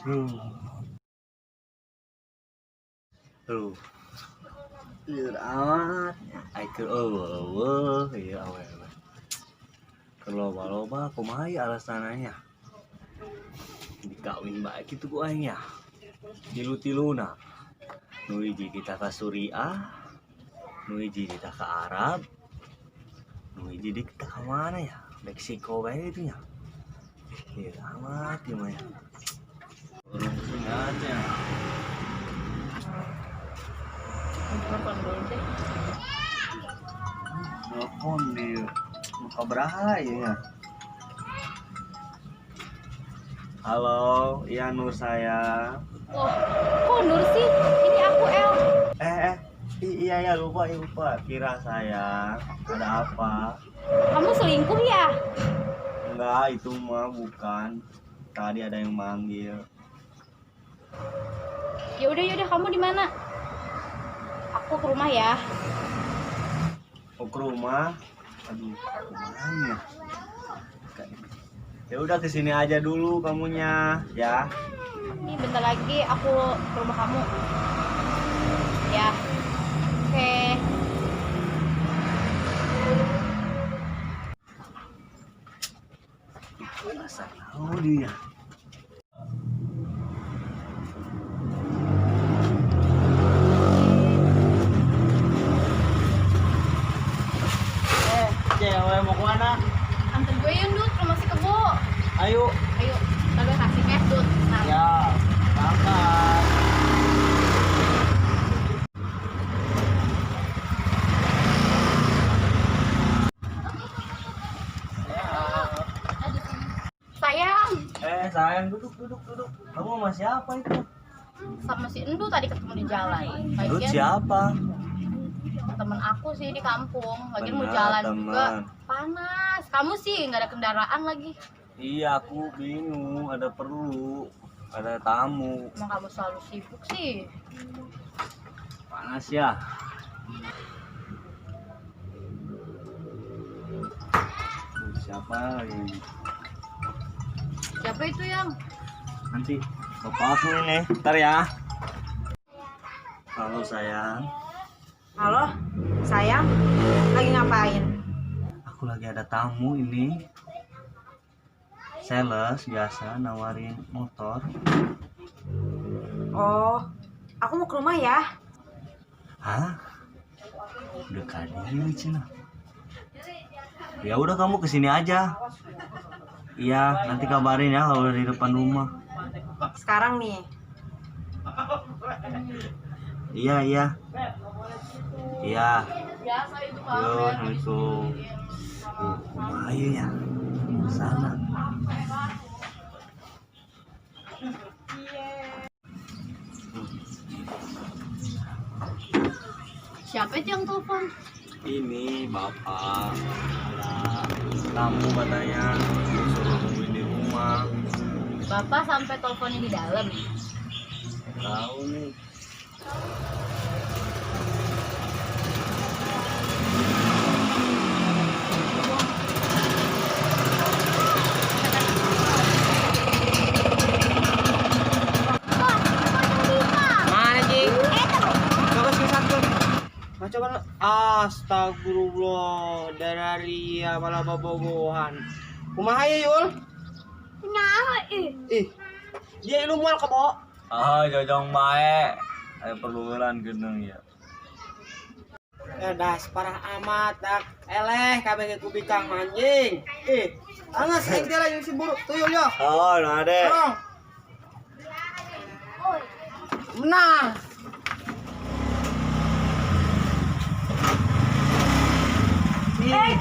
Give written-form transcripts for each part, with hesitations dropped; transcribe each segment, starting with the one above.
Tuh. Lieur amat. Ai keur eueuh ieu awewe. Keur loba-loba kumaha ieu alasananya? Dikawin bae kitu ku aing ya. Tilu-tiluna. Nu hiji kita ka Suriah, nu hiji kita ka Arab, nu hiji di kita ka mana ya? Meksiko bae itu nya. Lieur amat ieu mah ya. Urang sini aja. Telepon dulu deh. Telepon di muka beraha ya. Halo, iya Nur saya. Wah, kok Nur sih? Ini aku El. Iya ya lupa lupa. Kira saya ada apa? Kamu selingkuh ya? Enggak, itu mah bukan. Tadi ada yang manggil. Ya udah kamu di mana? Aku ke rumah ya. Oh, ke rumah? Aduh, kemana ya? Ya udah kesini aja dulu kamunya, ya. Ini bentar lagi aku ke rumah kamu. Ya. Oke. Masa tahu dia. Cewek mau kemana? Antar gue yuk, Dut, ke rumah si Kebo. Ayo. Ayo, ntar gue kasih cash, Dut. Nah. Ya, berangkat. Sayang. Sayang, duduk, duduk, duduk. Kamu sama siapa itu? Sama si Endu tadi ketemu di jalan. Lu siapa? Temen aku sih di kampung. Lagian mau Benar, jalan temen. juga panas. Kamu sih nggak ada kendaraan lagi. Iya, aku bingung, ada perlu, ada tamu. Emang kamu selalu sibuk sih. Panas ya. Siapa lagi? Siapa itu yang? Nanti bapak aku ini, ntar ya. Halo sayang. Halo, sayang. Lagi ngapain? Aku lagi ada tamu ini. Sales biasa nawarin motor. Oh, aku mau ke rumah ya. Hah? Udah kali cina. Ya udah kamu kesini aja. Iya, nanti kabarin ya kalau di depan rumah. Sekarang nih. Iya, iya. Iya. Yo, assalamualaikum. Ayo ya. Sana. Siapa itu yang telepon? Ini bapak. Ada tamu katanya suruh nungguin di rumah. Bapak sampai teleponnya di dalam. Tahu nih. Mana, Cing? Coba sih satu. Coba. Astagfirullah, dari ya malah bobogohan. Kumaha ya, Yul? Nyaho ih. Ih. Dia lu mual kebo. Ah, jojong bae. Ayo perluan geneng ya. Ya das parah amat dak. Eleh kabeh ku bikang anjing. Ih, angas aing teh yang si buruk tuyul yo. Oh, nah deh. Tolong. Menang.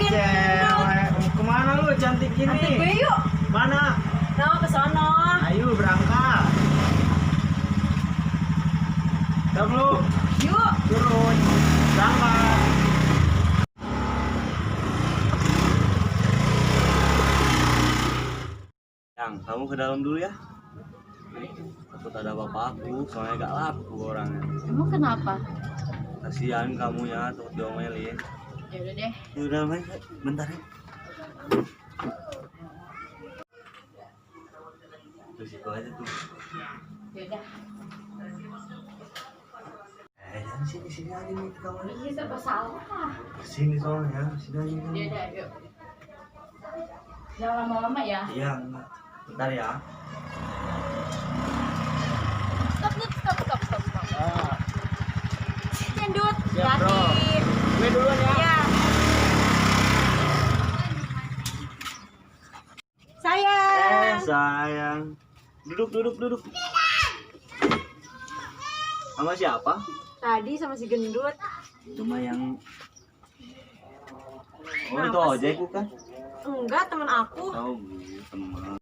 Cewek, kemana lu cantik gini? Antar gue yuk. Mana? No, ke sono. Ayo berangkat. Siap lu? Yuk. Turun. Berangkat. Yang, kamu ke dalam dulu ya. Takut ada bapak aku, soalnya gak laku orangnya. Emang kenapa? Kasihan kamu ya, takut diomelin. Ya udah deh. Ya udah, main, bentar ya. Terus itu aja tuh. Yaudah. Eh, jangan sini, sini aja nih ke kamar. Iya, serba salah. Sini soalnya, sini aja. Yaudah, yuk. Jangan lama-lama ya. Iya, enggak. Bentar ya. Stop, stop, stop, stop, stop, stop. Ah, Cendut. Siap, bro. Hati. Gue duluan ya. Iya. Sayang. Eh, sayang. Duduk, duduk, duduk. Sama siapa? Tadi sama si gendut. Cuma yang Oh, itu Kenapa ojek sih? bukan? Enggak, teman aku. Oh, teman.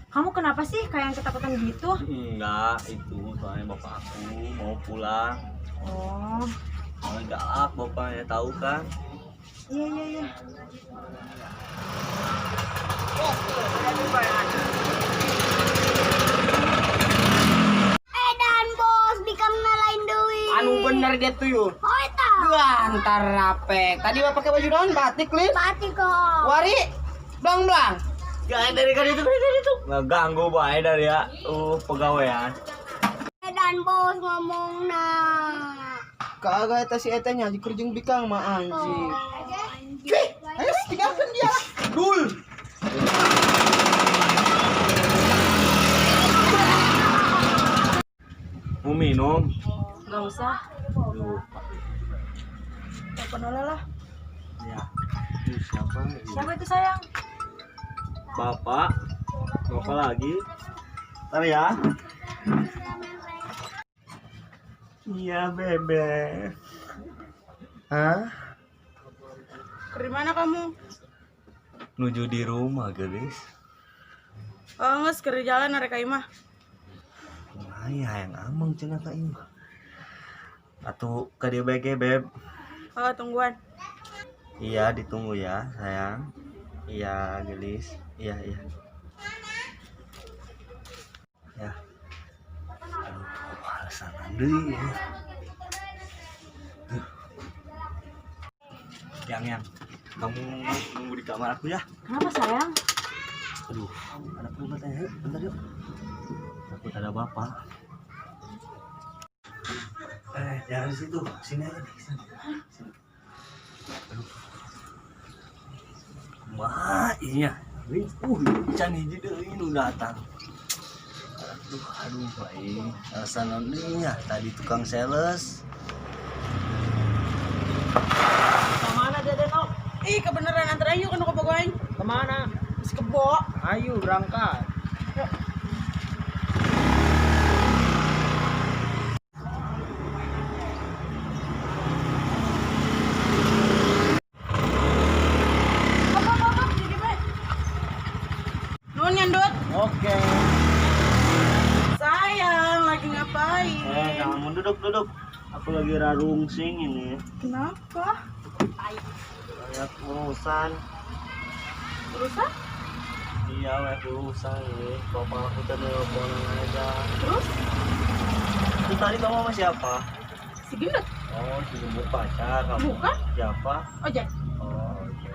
Kamu kenapa sih kayak yang ketakutan gitu? Enggak, itu soalnya bapak aku mau pulang. Oh, Soalnya galak bapaknya, tahu kan? iya iya iya. Edan bos, bikang nalain duit. Anu bener dia tuh yuk. Oh eta. Wah, ntar rapek. Tadi bapak pakai baju naon? Batik, Lin. Batik kok. Wari, blang blang. Gak dari kan itu, dari itu. Nggak ganggu bae dari ya. Pegawaian. Edan bos ngomong nah. Kagak eta si eta nya dikerjeng bikang mah anjing. Oh. Cuy, ayo tinggalkan dia. Dul. Mau minum? Gak usah. Lupa. Telepon Ola lah. Ya. Itu siapa? Siapa itu sayang? Bapak. Bapak lagi. Ntar ya. Iya, bebe. Hah? Ke mana kamu? Nuju di rumah, guys. Oh, nges ke jalan arek ka imah. Kumaha yang ameng cenah ka imah. Atuh ka dieu bae ge, Beb. Oh, tungguan. Iya, ditunggu ya, sayang. Iya, gelis. Iya, iya. Ya. Aduh, alasan deui ya. Duh. Yang, yang. Kamu nunggu di kamar aku ya. Kenapa sayang? Aduh, ada perlu tanya. Yuk, bentar yuk. Takut ada bapak. Eh, jangan di situ. Sini aja deh, sini. Sini. Aduh. Kumaha iya. Can hiji deui nu datang. Aduh, aduh, baik. Alasan naon deui nya? Tadi tukang sales. Kemana dia Denok? Ih, kebenaran antar ayo kan ke aing. Kemana? Si kebo. Ayo berangkat. Apa apa apa jadi bae. Nuhun nyandut. Oke. Sayang, lagi ngapain? Eh, kamu duduk, duduk. Aku lagi rarungsing ini. Kenapa? Banyak urusan. Urusan? Iya, banyak urusan ini. Bapak aku tadi nelpon aja. Terus? Itu tadi kamu sama siapa? Si gendut. Oh, si jemput pacar kamu. Bukan. Siapa? Ojek. Oh, oke.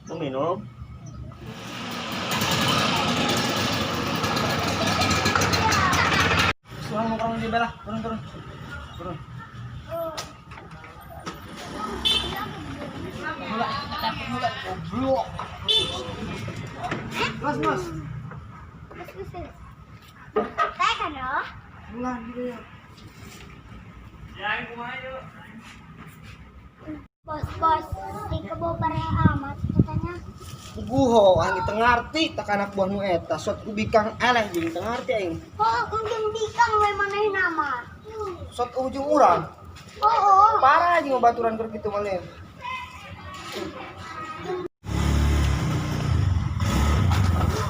Mau minum? Turun nongkrong di belah, turun turun. Turun. Mulai, mulai, goblok. Mas, mas. Terus terus. Teh kan oh. Bulan gitu ya. Bos bos, si kebo parah amat katanya. Puguho, aing teu ngarti tak anak buahmu eta, sot ku bikang eleh jeung teu ngarti aing. Oh, ujung bikang we maneh nama. Sot ujung urang. Oh, oh. Parah jeung baturan keur kitu mah Lin.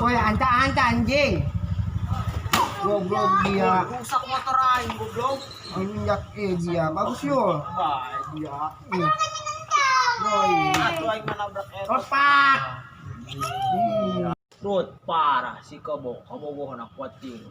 Woi, anta-anta anjing. Goblok dia. Rusak motor aing goblok. Minyak dia. Bagus yul. Baik dia. Boy. Atuh aing mah nabrak eta. Lepak. Rut parah si kebo, kabogoh anak kuat tilu.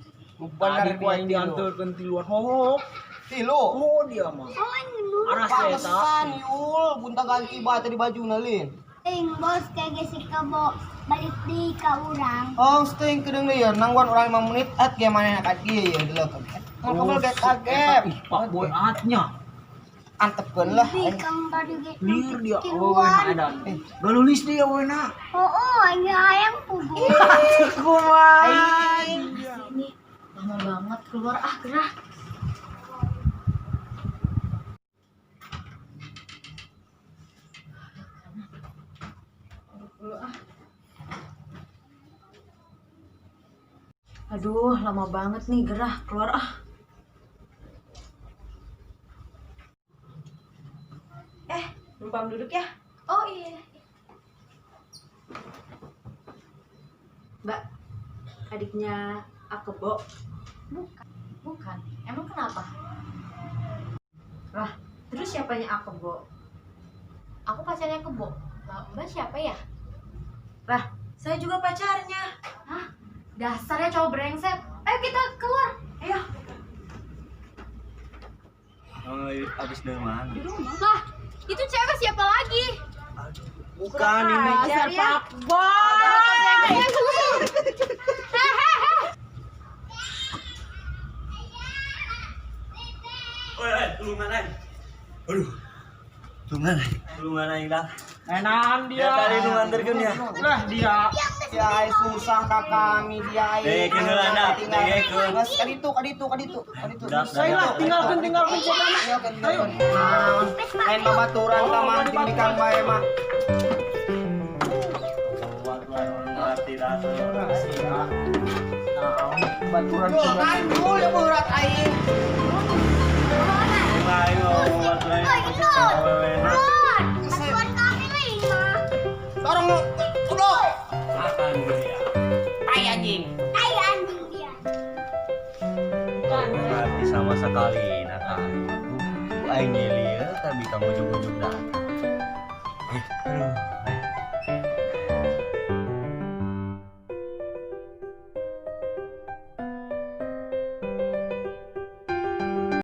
Bener Tadi ku aing dia tilu. diantarkeun tiluan hohok. Tilu. Oh dia mah. Oh, ini dulu. Aras eta. Pantesan yul, gonta ganti bae tadi baju lin. Ting bos kayak si kebo. Balik deui ka urang. Oh, teuing kedeung deui ya, nangguan urang 5 menit at ge manehna ka dieu ya delok. Mau kabel ge kaget. Ih, Pak Boy atnya. Antepkeun lah. Bikang tadi ge Liur dia. Oh, tiluan. enak edan. Galulis dia wena. Oh, aing hayang pugu. Kumaha? Ini lama banget keluar ah, gerah. Aduh, lama banget nih gerah. Keluar ah. Numpang duduk ya. Oh iya. Mbak, adiknya Akebo. Bukan. Bukan. Emang kenapa? Lah, terus siapanya Akebo? Aku pacarnya Kebo. Lah, Mbak siapa ya? Lah, saya juga pacarnya. Hah? Dasarnya cowok brengsek. Ayo kita keluar. Ayo. Oh, abis dari mana? Di rumah. Lah, itu cewek siapa lagi? Bukan ini. Dasar Pak Boy. Woi, tulungan aing. Aduh. Tulungan aing. Tulungan aing dah. Enakan dia. Ya tadi nu nganterkeun ya. Lah dia. Ya ai susah ka kami dia ai. Dekeun heula dah, dekeun. Geus ka ditu, ka ditu, ka ditu, ka ditu. Dah, Saya lah tinggalkan tinggalkan kotana. Ayo. Lain babaturan ka mah ting bikang bae mah. Mati dah. Baturan. Yo, kan dulu ya berat aing. Aing mau baturan. Oi, gendut. Gendut. Bantuan kami lah ini mah. Dorong lu. Goblok. Makan dia. Tai anjing. Tai anjing dia. Mati sama sekali nah aing. Aing nyeli ya, tapi kamu ujug-ujug datang. Aduh.